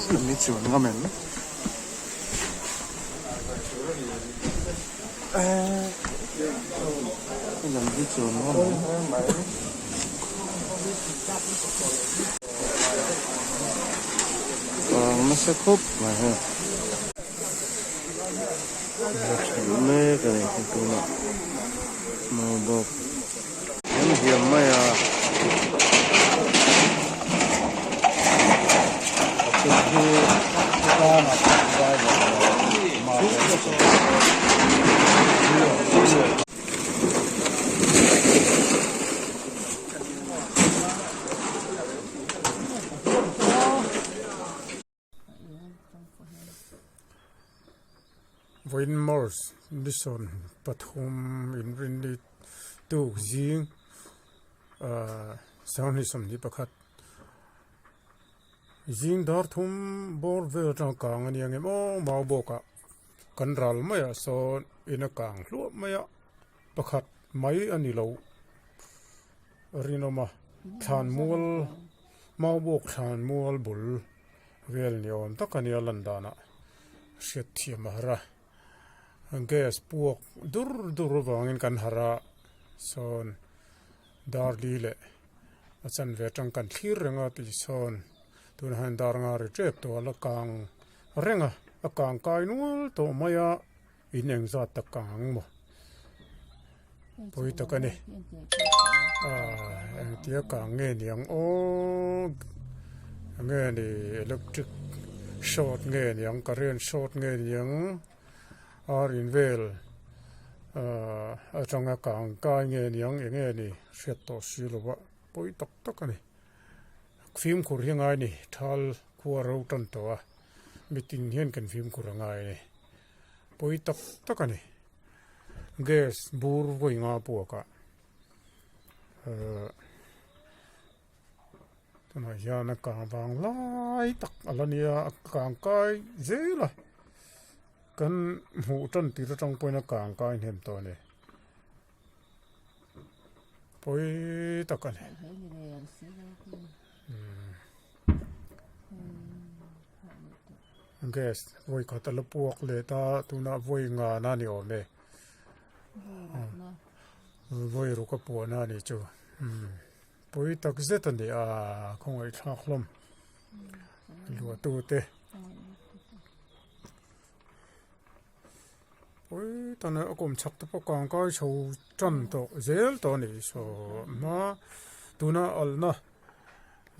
An i chuan ngam em? An hi chuan ngam em? Kang nasa khawp mai hei. La thelh mek a ni tunah mau bawk. Hiam hiam mai a. Vawiin March ni 13 inrinni tuk zing ahh 21 zing dar thum bawr vel atang kang a nia nge maw mau bawkah kan ral maiah sawn in a kang hluah mai a pakhat mai a ni lo rinawm a thlan mual mau bawk thlan mual bul vel ni awm tak a nia lan danah hriat thiam a har a gas puak dur dur avangin kan harh a sawn dar li leh a chanve atang kan thlir reng a tih sawn tunah hian dar nga ri tep tawh a la kang reng a a kang kai nual tawh mai a in engzat tak kang ang maw pawi tak a ni ah engtia kang nge niang aw nge ni electric short nge niang current short nge niang ar in vel ah atanga kang kai nge niang eng nge ni hriat tawh si lo a pawi tak tak a ni fimkhur hi a ngai a ni thal khua ro tan tawh a mitin hian kan fimkhur a ngai a ni pawi tak tak a ni. Gas bur vawi nga puak ah ehh tunah hian a kang vang lai tak a la nia a kang kai zel a kan hmuh tan tir atang pawhin a kang kai hnem tawh a ni pawi tak a ni. Gas vawi khat a la puak leh ta tunah vawi ngana a ni awm e vawi ruk a puahna a nih chu umm pawi tak zet a ni a khawngaih thlak hlawm luahtu te pawi tak a kawm chhak te pawh kang kai chho tan tawh zel tawh a ni saw hma tuna alna.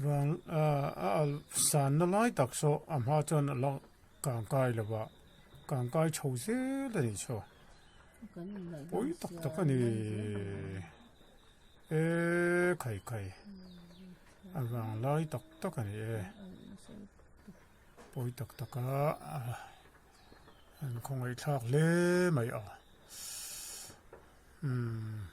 Vang ah a alh sanna lai tak saw a hma chuan a la kang kai lo va kang kai chho zel a nih chu pawi tak tak a ni e khai khai a vang lai tak tak a ni e pawi tak tak a an khawngaih thlak hle mai a umm.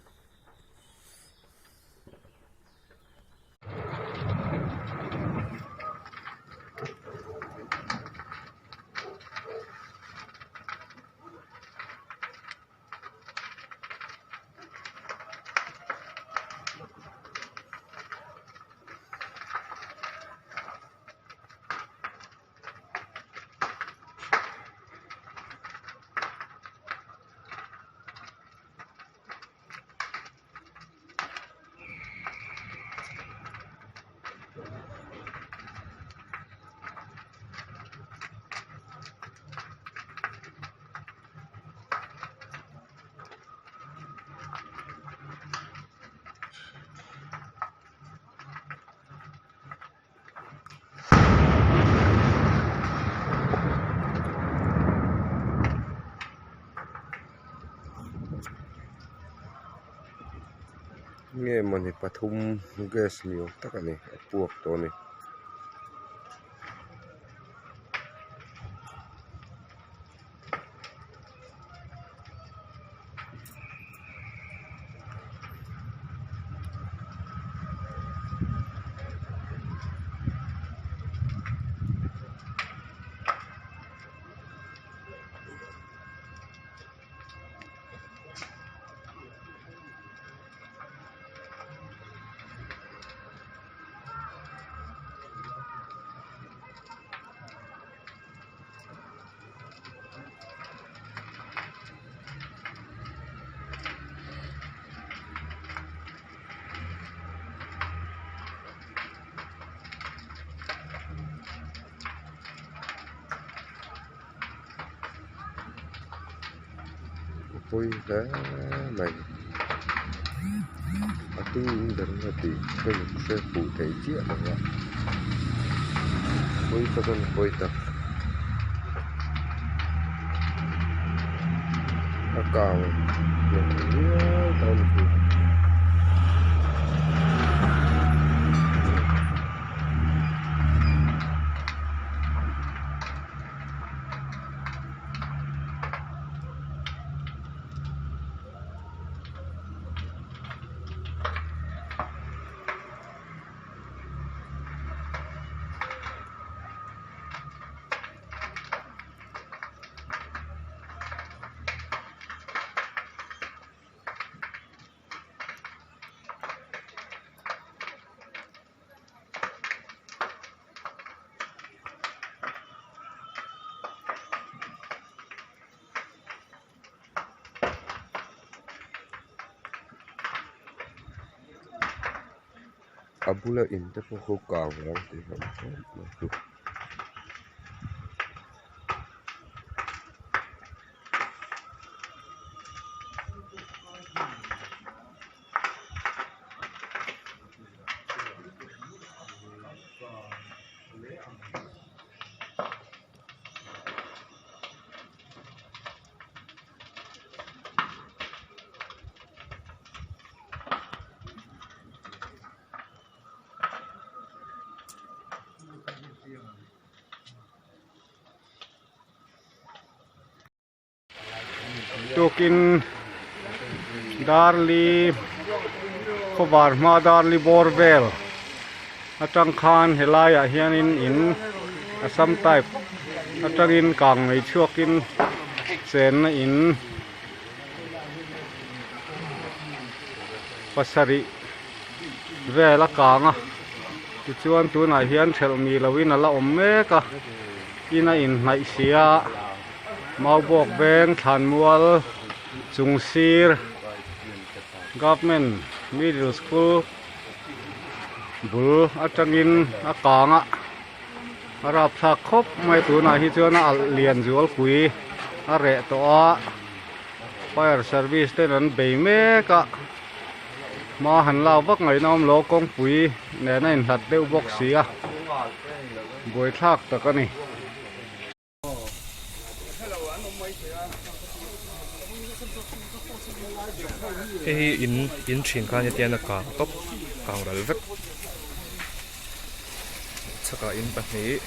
Nge mawni pathum gas ni awm tak a ni a puak tawh a ni. pawi hle mai a tu in ber nge tih hre hre fuh thei chiah lo a pawi tak a ni pawi tak a kang hnem viau tawh a ni chu. A bula in te pawh khu kang ang tih hlauh hlauh mai chu. Tukin Darli khawvar hma Darli bawr vel atang khan helaiah hianin in Assam type atangin kang mai chhuakin chenna in pasarih vel a kang a tichuan tunah hian thelh mi loin a la awm mek a in a inhnaih si a Maubawk veng thlanmual chung sir government middle school bul atangin a kang a a rapthlak khawp mai tunah hi chuan a alh lian zualpui a reh tawh a fire service ten an bei mek a hma han lak vak ngaihna awm lo kawngpui nen a inhlat deuh bawk si a buaithlak tak a ni. Hei hi in in thin khan hetian a kang tawp kang ral vek chhakah in pahnih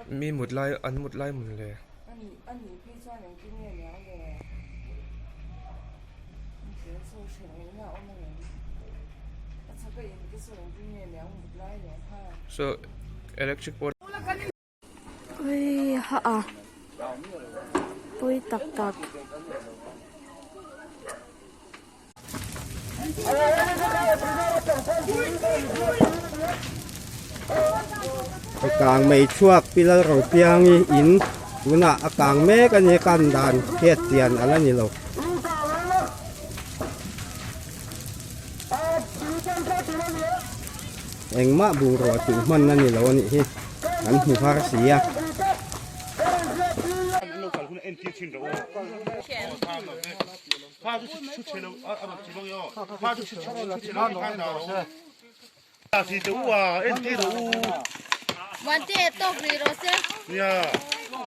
Mi mut lai an mut lai mun le. So electric pole. Ui ha a pui tak tak. Kang mei chhuak pi Lalropiangi in tunah a kang mek a ni kan dan hriat chian a la ni lo. Engmah bungrua tih hman a ni lo a nih hi an hmu har si a.